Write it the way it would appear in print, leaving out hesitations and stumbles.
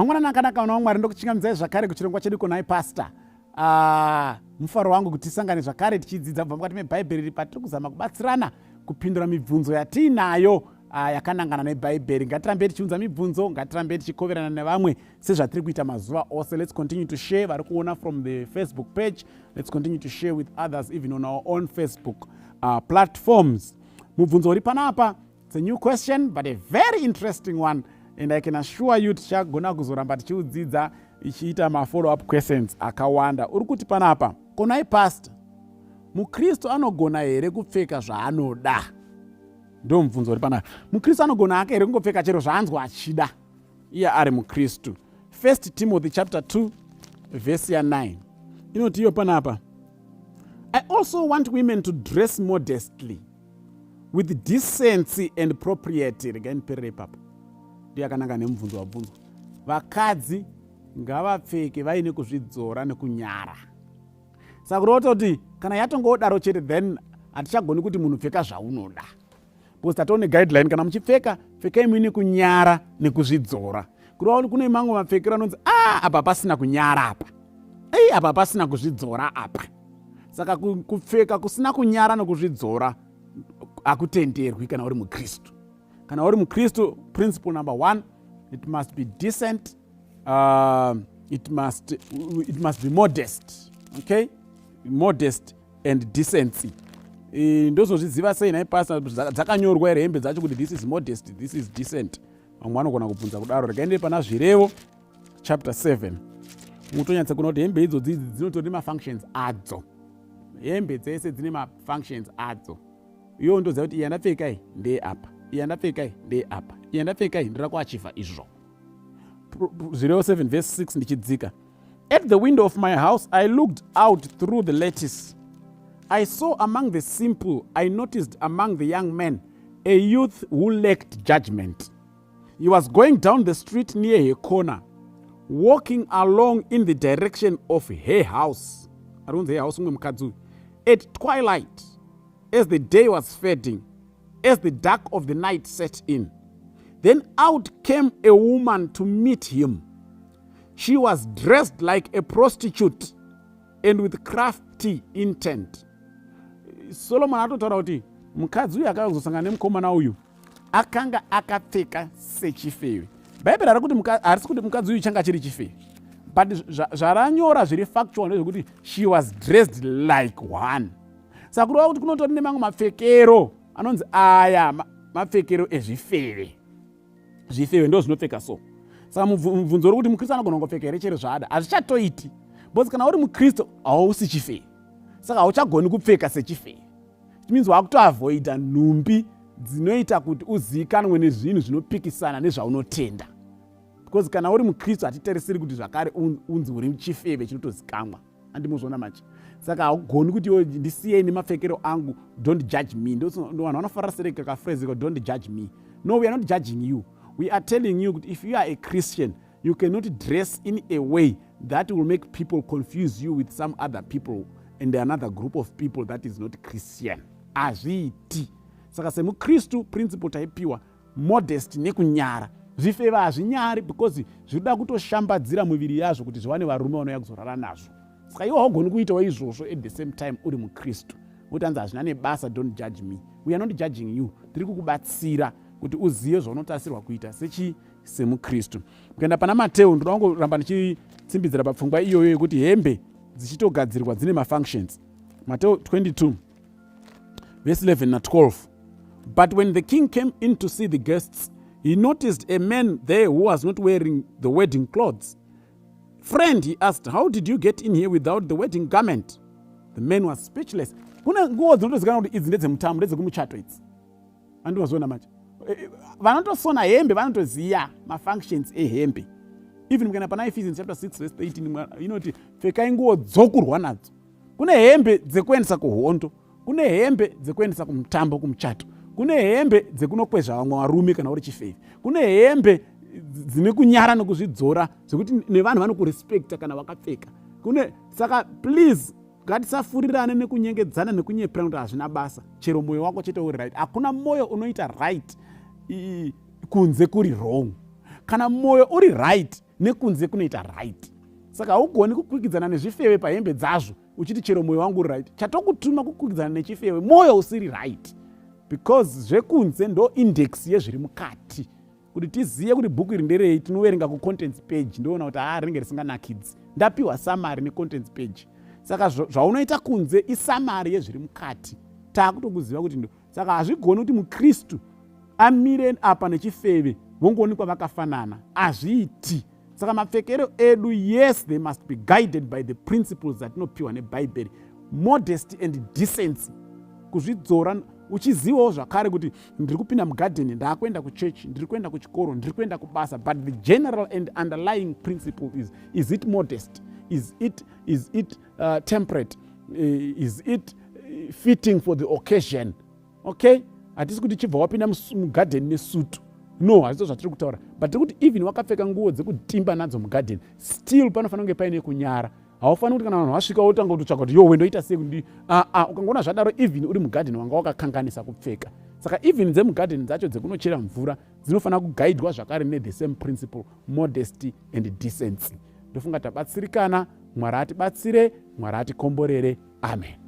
Mangwanani akanaka, vana vaMwari. Ndokuchingamidzai zvakare kuchirongwa chedu Konai Pastor. Ah, mufaro wangu kuti tisangane zvakare tichidzidza kubva mukati mebhaibheri, patiri kuzama kubatsirana kupindura mibvunzo yatiinayo yakanangana nebhaibheri. Ngatirambe tichiunza mibvunzo, ngatirambe tichikoverana nevamwe sezvatiri kuita mazuva ose. Let's continue to share. Vari kuona from the Facebook page, let's continue to share with others, even on our own Facebook platforms. Mubvunzo uri panapa, it's a new question but a very interesting one, and I can assure you tichagona kuzoramba tichiudzidza ichiita mafollow up questions akawanda. Uri kuti panapa, "Konai Pastor, mukristu anogona here kupfeka zvaanoda?" Ndo mubvunzo uri panapa. Mukristu anogona ake here kungopfeka chero zvaanzwa achida iye ari mukristu? First Timothy chapter 2 vhesi ya9 inoti iyo panapa, "I also want women to dress modestly, with decency and propriety." Regai ndiperere ipapo, ndiyo yakananga nemubvunzo wabvunzwa. Vakadzi ngavapfeke vaine kuzvidzora nekunyara. Saka kureva kuti kana yatongodaro chete, then hatichagoni kuti munhu pfeka zvaunoda, because tatoone guideline. Kana muchipfeka, pfekai muine kunyara nekuzvidzora. Kureva kuti kune mamwe mapfekero anonzi a ah, apa pasina kunyara apa, ei, apa pasina kuzvidzora apa. Saka kupfeka kusina kunyara nokuzvidzora hakutenderwi kana uri mukristu. Kana uri mukristu, principle number one, it must be decent, it must be modest, okay? Modest and decency. Ndozozviziva sei nhai Pastor? Dzakanyorwa here hembe dzacho kuti this is modest, this is decent? Vamwe vanogona kubvunza kudaro. Regai ndiri pana Zvirevo chapter 7, mutonyatsa kuona kuti hembe idzodzi idzi dzinotori nemafunctions adzo. Hembe dzese dzine mafunctions adzo. Iwo ndoziva kuti iyi yandapfekai ndeyeapa, iyi yandapfekai ndeyeapa, iyi yandapfekai ndira kuachivha izvo. Zvirevo 7 verse 6 ndichidzika. "At the window of my house I looked out through the lattice. I saw among the simple, I noticed among the young men a youth who lacked judgment. He was going down the street near her corner, walking along in the direction of her house." Ari kunzi her house umwe mukadzi uyu. "At twilight, as the day was fading, as the dark of the night set in, then out came a woman to meet him. She was dressed like a prostitute and with crafty intent." Solomon atotaura kuti mukadzi uyu akazosangana nemukomana uyu akanga akapfeka sechifeve. Bhaibheri harisi kuti mukadzi uyu changa chiri chifeve, but zvaranyora zviri factual ndezvekuti she was dressed like one. Saka kureva kuti kunotori nemamwe mapfekero anonzi aya mapfekero ezvifeve. Zvifeve ndo zvinopfeka so. Saka mubvunzo uri kuti mukristu anogona kungopfeka here chero zvaada? Hazvichatoiti, because kana uri mukristu hausi chifeve, saka hauchagoni kupfeka sechifeve. It means wakutoavoida nhumbi dzinoita kuti uzivikanwe nezvinhu zvinopikisana nezvaunotenda, because kana uri mukristu hatitarisiri kuti zvakare unzi uri chifeve chinotozikamwa. Andimuzviona manje? Saka haugoni kuti iwe ndisiyei nemapfekero angu, don't judge me. Ndo vanhu vanofarira sereka kaphrase, "Don't judge me." No, we are not judging you. We are telling you kuti if you are a Christian, you cannot dress in a way that will make people confuse you with some other people and another group of people that is not Christian. Hazviiti. Saka semukristu, principle taipiwa modest nekunyara. Zvifeva hazvinyari, because zvinoda kutoshambadzira miviri yazvo kuti zviwane varume vanouya kuzorara nazvo. Saka iwe haugoni kuitawo izvozvo at the same time uri mukristu. Kuti hanzi hazvina nebasa, don't judge me. We are not judging you. Tiri kukubatsira kuti uzive zvaunotarisirwa kuita sechi semukristu. Kuenda pana Mateo, ndoda kungoramba ndichitsimbidzira papfungwa iyoyo yekuti hembe dzichitogadzirwa dzine mafunctions. Mateo 22 verse 11 na12. "But when the king came in to see the guests, he noticed a man there who was not wearing the wedding clothes. 'Friend,' he asked, 'how did you get in here without the wedding garment?' The man was speechless." Kune nguo dzinotozikanwa kuti idzi ndedzemutambo, ndedzekumuchato idzi. Andinozoona manje, vanotosona hembe vanotoziva mafunctions ehembe. Even kana pana Ephesians chapter 6 verse 13 inoti pfekai nguo dzokurwa nadzo. Kune hembe dzekuendesa kuhondo, kune hembe dzekuendesa kumutambo, kumuchato, kune hembe dzekunokwezva vamwe varume kana uri chifevi, kune hembe dzine kunyara nekuzvidzora zvekuti nevanhu vanokurespekta kana wakapfeka. Kune, saka please, ngatisafurirane nekunyengedzana nekunyepera kuti hazvina basa, chero mwoyo wako chete uri right. Hakuna mwoyo unoita right kunze kuri wrong. Kana mwoyo uri right, Nekunze kunoita right. Saka haugoni kukwikwidzana nezvifeve pahembe dzazvo uchiti chero mwoyo wangu uri right. Chatokutuma kukwikwidzana nechifeve mwoyo usiri right, because zvekunze ndo index yezviri mukati. Kuti tizive kuti bhuku iri nderei, tinoverenga kucontents page, ndoona kuti haa, rinenge risinganakidzi. Ndapiwa summary necontents page. Saka zvaunoita kunze isummary yezviri mukati. Taakutokuziva kuti ndo. Saka hazvigoni kuti mukristu amire apa nechifeve vongoonekwa vakafanana, hazviiti. Saka mapfekero edu, yes, they must be guided by the principles dzatinopiwa nebhaibheri, modesty and decency, kuzvidzora, uchizivawo zvakare kuti ndiri kupinda mugadheni, ndaakuenda kuchechi, ndiri kuenda kuchikoro, ndiri kuenda kubasa. But the general and underlying principle is it modest? Is it temperate? Is it fitting for the occasion? Okay, hatisi kuti chibva wapinda mugadheni nesutu. No, hazvito zvatiri kutaura, but tiri kuti even wakapfeka nguo dzekutimba nadzo mugadheni, still panofanira kunge paine kunyara. Haufaniri kuti kana vanhu vasvika wotanga kutotsvaka kuti, "Yowe, ndoita sei?" Kundi aa, ukangoona zvadaro, even uri mugadheni, wanga wakakanganisa kupfeka. Saka even dzemugadheni dzacho dzekunochera mvura dzinofanira kugaidwa zvakare nethe same principle, modesty and decency. Ndofunga tabatsirikana. Mwari atibatsire, Mwari atikomborere. Amen.